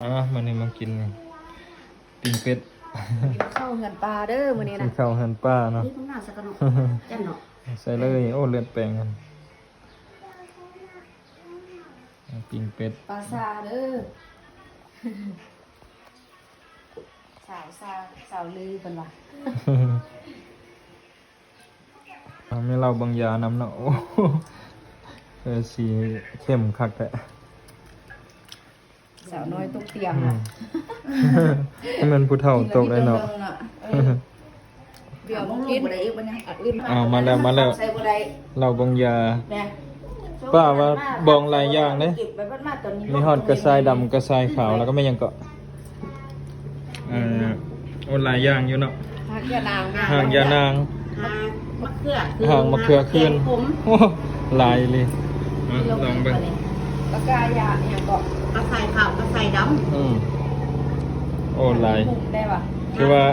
ອ່າ ມື້ນີ້ມາກິນປີ້ງເປັດ ກິນເຂົ້າເຮືອນປ່າເດີມື້ນີ້ນະ ກິນເຂົ້າເຮືອນປ່າເນາະ ນີ້ເພິ່ນວ່າຊະກະເນາະ ຈັ່ງເນາະ ໃສ່ເລີຍ ໂອ້ ເລືອດແປງຫັ້ນ ປີ້ງເປັດ ປາຊາເດີ ສາວຊາ ສາວລືເພິ່ນວ່າ ເອົາ ມີເຫຼົ້າບາງຢານຳເນາະ ໂອ້ ເອີ ສີເຂັ້ມຄັກແທ້ ສາວນ້ອຍຕົກຕຽງ ອືມ ແມ່ນຜູ້ເຖົ້າຕົກໄດ້ເນາະ ເອີ ດຽວກິນ ເອົາ ມາແລ້ວ ມາແລ້ວ ໃສ່ບໍ່ໄດ້ ເຫຼົ້າບາງຢາ ປ້າວ່າບອງຫຼາຍຢ່າງເດ້ ມີຮອດກະຊາຍດຳ ກະຊາຍຂາວ ແລ້ວກໍແມ່ນຫຍັງເກາະ ເອີ ໂອ້ ຫຼາຍຢ່າງຢູ່ເນາະ ຮາກຢານາງ ຮາກຢານາງ ຮາກມະເຂືອ ຮາກມະເຂືອຂຶ້ນ ໂອ້ ຫຼາຍອີ່ຫຼີ ເອົາ ລອງເບິ່ງ ກະຊາຍຫຍັງເກາະ ກະຊາຍຂາວ ກະຊາຍດຳ ອືມ ໂອ້ ຫຼາຍ ໄດ້ວ່າ ຖືວ່າ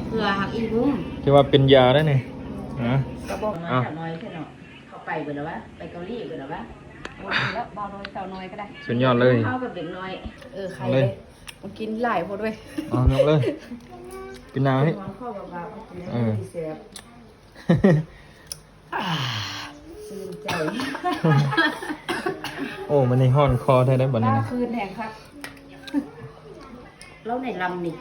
ເພື່ອຮັກອີ່ຫຸ້ມ ຖືວ່າເປັນຢາໄດ້ນີ້ ອືມ ນະ ກະບອກ ເອົາ ເຂົ້າໄປເບິດແລ້ວວະ ໄປເກົາຫຼີເບິດແລ້ວວະ ບໍ່ກິນແລ້ວ ເບົານ້ອຍເຊົານ້ອຍກໍໄດ້ ສຸດຍອດເລີຍ ເຮົາກັບເດັກນ້ອຍ ເອີ ໄຂ່ເລີຍ ມັນກິນຫຼາຍໂພດເວີຍ ເອົາ ຍົກເລີຍ ກິນນ້ຳໃຫ້ ເອີ ຊື່ນໃຈ ໂອ້ ມື້ນີ້ຮ້ອນຄໍແທ້ເດ້ບັດນີ້ນະ ຄືນແຮງຄັກ ລາວໃນລຳນີ້